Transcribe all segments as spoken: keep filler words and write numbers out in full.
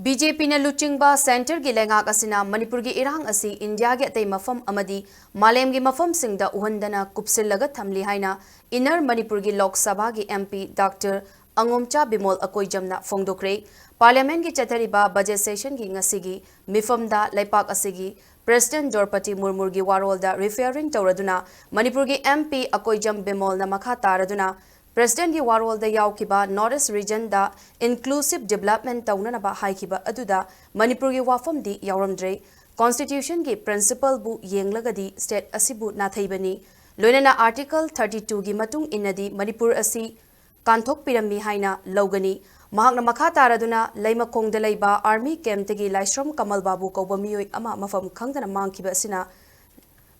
B J ꯄꯤꯅ ꯂꯨꯆꯤꯡꯕ ꯁꯦꯟꯇꯔꯒꯤ ꯂꯩꯉꯥꯛ ꯑꯁꯤꯅ ꯃꯅꯤꯄꯨꯔꯒꯤ ꯏꯔꯥꯡ ꯑꯁꯤ ꯏꯟꯗꯤꯌꯥꯒꯤ ꯑꯇꯩ ꯃꯐꯝ ꯑꯃꯗꯤ ꯃꯥꯂꯦꯝꯒꯤ ꯃꯐꯝꯁꯤꯡꯗ ꯎꯍꯟꯗꯅ ꯀꯨꯞꯁꯤꯜꯂꯒ ꯊꯝꯂꯤ ꯍꯥꯏꯅ ꯏꯟꯅꯔ ꯃꯅꯤꯄꯨꯔꯒꯤ ꯂꯣꯛ ꯁꯚꯥꯒꯤ ꯑꯦꯝ ꯄꯤ ꯗꯥꯛꯇꯔ ꯑꯉꯣꯝꯆꯥ ꯕꯤꯃꯣꯜ ꯑꯀꯣꯏꯖꯝꯅ ꯐꯣꯡꯗꯣꯛꯈ꯭ꯔꯦ꯫ ꯄꯥꯔꯂꯤꯌꯥꯃꯦꯟꯠꯀꯤ ꯆꯠꯊꯔꯤꯕ ꯕꯖꯦꯠ ꯁꯦꯁꯟꯒꯤ ꯉꯁꯤꯒꯤ ꯃꯤꯐꯝꯗ ꯂꯩꯄꯥꯛ ꯑꯁꯤꯒꯤ ꯄ꯭ꯔꯦꯁꯤꯗꯦꯟꯠ ꯗ꯭ꯔꯧꯄꯗꯤ ꯃꯨꯔꯃꯨꯒꯤ ꯋꯥꯔꯣꯜꯗ ꯔꯤꯐꯔꯤꯡ ꯇꯧꯔꯗꯨꯅ ꯃꯅꯤꯄꯨꯔꯒꯤ ꯑꯦꯝ ꯄꯤ ꯑꯀꯣꯏꯖꯝ ꯕꯤꯃꯣꯜꯅ ꯃꯈꯥ ꯇꯥꯔꯗꯨꯅ ꯄ꯭ꯔꯦꯁꯤꯗꯦꯟꯠꯀꯤ ꯋꯥꯔꯣꯜꯗ ꯌꯥꯎꯈꯤꯕ ꯅꯣꯔꯠ ꯏꯁ꯭ꯠ ꯔꯤꯖꯟꯗ ꯏꯟꯀ꯭ꯂꯨꯁꯤꯚ ꯗꯤꯚꯦꯂꯞꯃꯦꯟꯠ ꯇꯧꯅꯅꯕ ꯍꯥꯏꯈꯤꯕ ꯑꯗꯨꯗ ꯃꯅꯤꯄꯨꯔꯒꯤ ꯋꯥꯐꯝꯗꯤ ꯌꯥꯎꯔꯝꯗ꯭ꯔꯦ꯫ ꯀꯣꯟꯁꯇꯤꯇ꯭ꯌꯨꯁꯟꯒꯤ ꯄ꯭ꯔꯤꯟꯁꯤꯄꯜꯕꯨ ꯌꯦꯡꯂꯒꯗꯤ ꯁ꯭ꯇꯦꯠ ꯑꯁꯤꯕꯨ ꯅꯥꯊꯩꯕꯅꯤ꯫ ꯂꯣꯏꯅꯅ ꯑꯥꯔꯇꯤꯀꯜ ꯊꯥꯔꯇꯤ ꯇꯨꯒꯤ ꯃꯇꯨꯡ ꯏꯟꯅꯗꯤ ꯃꯅꯤꯄꯨꯔ ꯑꯁꯤ ꯀꯥꯟꯊꯣꯛꯄꯤꯔꯝꯃꯤ ꯍꯥꯏꯅ ꯂꯧꯒꯅꯤ꯫ ꯃꯍꯥꯛꯅ ꯃꯈꯥ ꯇꯥꯔꯗꯨꯅ ꯂꯩꯃꯈꯣꯡꯗ ꯂꯩꯕ ꯑꯥꯔꯃꯤ ꯀꯦꯝꯞꯇꯒꯤ ꯂꯥꯏꯁ꯭ꯔꯝ ꯀꯃꯜ ꯕꯥꯕꯨ ꯀꯧꯕ ꯃꯤꯑꯣꯏ ꯑꯃ ꯃꯐꯝ ꯈꯪꯗꯅ ꯃꯥꯡꯈꯤꯕ ꯑꯁꯤꯅ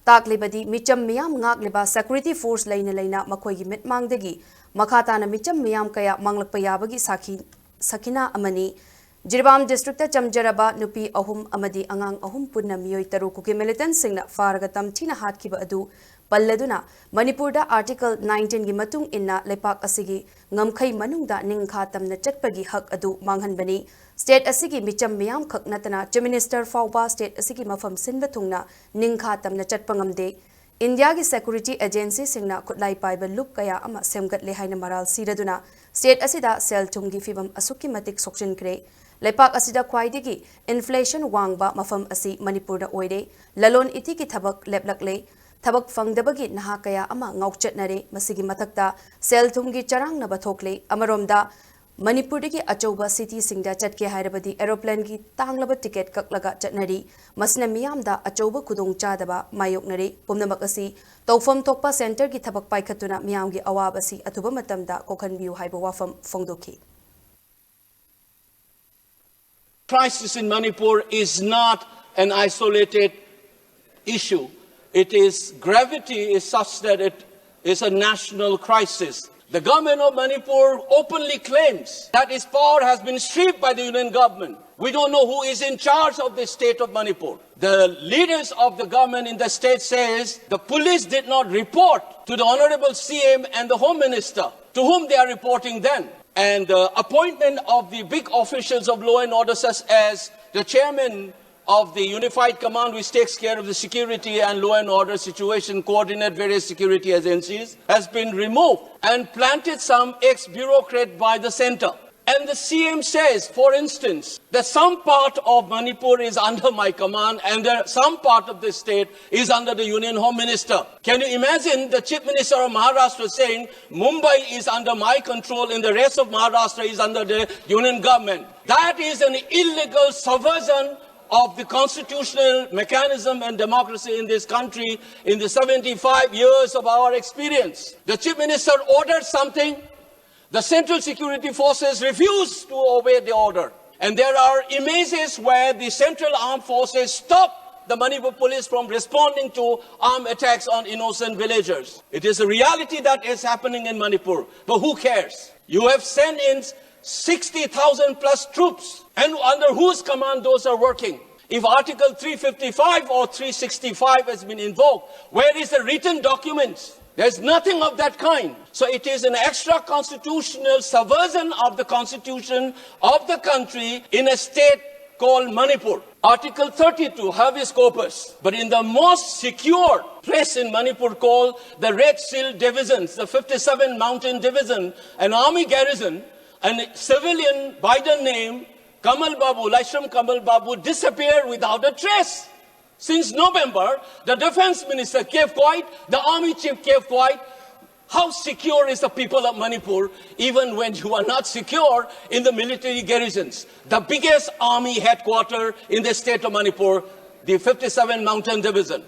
ꯇꯥꯛꯂꯤꯕꯗꯤ ꯃꯤꯆꯝ ꯃꯤꯌꯥꯝ ꯉꯥꯛꯂꯤꯕ ꯁꯦꯀ꯭ꯌꯨꯔꯤꯇꯤ ꯐꯣꯔꯁ ꯂꯩꯅ ꯂꯩꯅ ꯃꯈꯣꯏꯒꯤ ꯃꯤꯠꯃꯥꯡꯗꯒꯤ ꯃꯈꯥ ꯇꯥꯅ ꯃꯤꯆꯝ ꯃꯤꯌꯥꯝ ꯀꯌꯥ ꯃꯥꯡꯂꯛꯄ ꯌꯥꯕꯒꯤ ꯁꯥꯈꯤ, ꯁꯈꯤꯅꯥ ꯑꯃꯅꯤ꯫ ꯖꯤꯔꯤꯕꯥꯝ ꯗꯤꯁꯇ꯭ꯔꯤꯛꯇ ꯆꯝꯖꯔꯕ ꯅꯨꯄꯤ ꯑꯍꯨꯝ ꯑꯃꯗꯤ ꯑꯉꯥꯡ ꯑꯍꯨꯝ ꯄꯨꯟꯅ ꯃꯤꯑꯣꯏ ꯇꯔꯨꯛ ꯀꯨꯀꯤ ꯃꯤꯂꯤꯇꯦꯟꯠꯁꯤꯡꯅ ꯐꯥꯔꯒ ꯇꯝꯊꯤꯅ ꯍꯥꯠꯈꯤꯕ ꯑꯗꯨ ꯄꯜꯂꯗꯨꯅ ꯃꯅꯤꯄꯨꯔꯗ ꯑꯥꯔꯇꯤꯀꯜ ꯅꯥꯏꯟꯇꯤꯟꯒꯤ ꯃꯇꯨꯡ ꯏꯟꯅ ꯂꯩꯄꯥꯛ ꯑꯁꯤꯒꯤ ꯉꯝꯈꯩ ꯃꯅꯨꯡꯗ ꯅꯤꯡꯈꯥ ꯇꯝꯅ ꯆꯠꯄꯒꯤ ꯍꯛ ꯑꯗꯨ ꯃꯥꯡꯍꯟꯕꯅꯤ꯫ ꯁ꯭ꯇꯦꯠ ꯑꯁꯤꯒꯤ ꯃꯤꯆꯝ ꯃꯤꯌꯥꯝ ꯈꯛ ꯅꯠꯇꯅ ꯆꯤꯐ ꯃꯤꯅꯤꯁꯇꯔ ꯐꯥꯎꯕ ꯁ꯭ꯇꯦꯠ ꯑꯁꯤꯒꯤ ꯃꯐꯝ ꯁꯤꯟꯕ ꯊꯨꯡꯅ ꯅꯤꯡꯈꯥ ꯇꯝꯅ ꯆꯠꯄ ꯉꯝꯗꯦ꯫ ꯏꯟꯗꯤꯌꯥꯒꯤ ꯁꯦꯀ꯭ꯌꯨꯔꯤꯇꯤ ꯑꯦꯖꯦꯟꯁꯤꯁꯤꯡꯅ ꯈꯨꯠꯂꯥꯏ ꯄꯥꯏꯕ ꯂꯨꯞ ꯀꯌꯥ ꯑꯃ ꯁꯦꯝꯒꯠꯂꯦ ꯍꯥꯏꯅ ꯃꯔꯥꯜ ꯁꯤꯔꯗꯨꯅ ꯁ꯭ꯇꯦꯠ ꯑꯁꯤꯗ ꯁꯦꯜ ꯊꯨꯝꯒꯤ ꯐꯤꯚꯝ ꯑꯁꯨꯛꯀꯤ ꯃꯇꯤꯛ ꯁꯣꯛꯆꯤꯟꯈ꯭ꯔꯦ꯫ ꯂꯩꯄꯥꯛ ꯑꯁꯤꯗ ꯈ꯭ꯋꯥꯏꯗꯒꯤ ꯏꯟꯐ꯭ꯂꯦꯁꯟ ꯋꯥꯡꯕ ꯃꯐꯝ ꯑꯁꯤ ꯃꯅꯤꯄꯨꯔꯗ ꯑꯣꯏꯔꯦ꯫ ꯂꯂꯣꯟ ꯏꯇꯤꯛꯀꯤ ꯊꯕꯛ ꯂꯦꯞꯂꯛꯂꯦ꯫ ꯊꯕꯛ ꯐꯪꯗꯕꯒꯤ ꯅꯍꯥ ꯀꯌꯥ ꯑꯃ ꯉꯥꯎꯆꯠꯅꯔꯦ꯫ ꯃꯁꯤꯒꯤ ꯃꯊꯛꯇ ꯁꯦꯜ ꯊꯨꯝꯒꯤ ꯆꯔꯥꯡꯅꯕ ꯊꯣꯛꯂꯦ꯫ ꯑꯃꯔꯣꯝꯗ ꯃꯅꯤꯄꯨꯔꯗꯒꯤ ꯑꯆꯧꯕ ꯁꯤꯇꯤꯁꯤꯡꯗ ꯆꯠꯀꯦ ꯍꯥꯏꯔꯕꯗꯤ ꯑꯦꯔꯣꯄ꯭ꯂꯦꯟꯒꯤ ꯇꯥꯡꯂꯕ ꯇꯤꯀꯦꯠ ꯀꯛꯂꯒ ꯆꯠꯅꯔꯤ꯫ ꯃꯁꯤꯅ ꯃꯤꯌꯥꯝꯗ ꯑꯆꯧꯕ ꯈꯨꯗꯣꯡꯆꯥꯗꯕ ꯃꯥꯌꯣꯛꯅꯔꯤ꯫ ꯄꯨꯝꯅꯃꯛ ꯑꯁꯤ ꯇꯧꯐꯝ ꯊꯣꯛꯄ ꯁꯦꯟꯇꯔꯒꯤ ꯊꯕꯛ ꯄꯥꯏꯈꯠꯇꯨꯅ ꯃꯤꯌꯥꯝꯒꯤ ꯑꯋꯥꯕ ꯑꯁꯤ ꯑꯊꯨꯕ ꯃꯇꯝꯗ ꯀꯣꯛꯍꯟꯕꯤꯌꯨ ꯍꯥꯏꯕ ꯋꯥꯐꯝ ꯐꯣꯡꯗꯣꯛꯈꯤ꯫ Crisis in Manipur is not an isolated issue. It is, gravity is such that it is a national crisis. The government of Manipur openly claims that its power has been stripped by the union government. We don't know who is in charge of the state of Manipur. The leaders of the government in the state says the police did not report to the honorable C M and the home minister. To whom they are reporting then? And the appointment of the big officials of law and order, such as the chairman of the Unified Command, which takes care of the security and law and order situation, coordinate various security agencies, has been removed and planted some ex-bureaucrat by the center. And the C M says, for instance, that some part of Manipur is under my command and there, some part of the state is under the Union Home Minister. Can you imagine the Chief Minister of Maharashtra saying, "Mumbai is under my control and the rest of Maharashtra is under the Union government"? That is an illegal subversion of the constitutional mechanism and democracy in this country in the seventy-five years of our experience. The Chief Minister ordered something, the Central Security Forces refused to obey the order. And there are images where the Central Armed Forces stop the Manipur police from responding to armed attacks on innocent villagers. It is a reality that is happening in Manipur. But who cares? You have sent in sixty thousand plus troops. And under whose command those are working? If Article three fifty-five or three sixty-five has been invoked, where is the written documents? There's nothing of that kind. So it is an extra constitutional subversion of the constitution of the country in a state called Manipur. Article thirty-two, habeas corpus. But in the most secure place in Manipur called the Red Shield Divisions, the fifty-seven Mountain Division, an army garrison, a civilian by the name Kamal Babu, Laishram Kamal Babu, disappeared without a trace. Since November, the defense minister kept quiet, the army chief kept quiet. How secure is the people of Manipur, even when you are not secure in the military garrisons? The biggest army headquarter in the state of Manipur, the fifty-seven Mountain Division.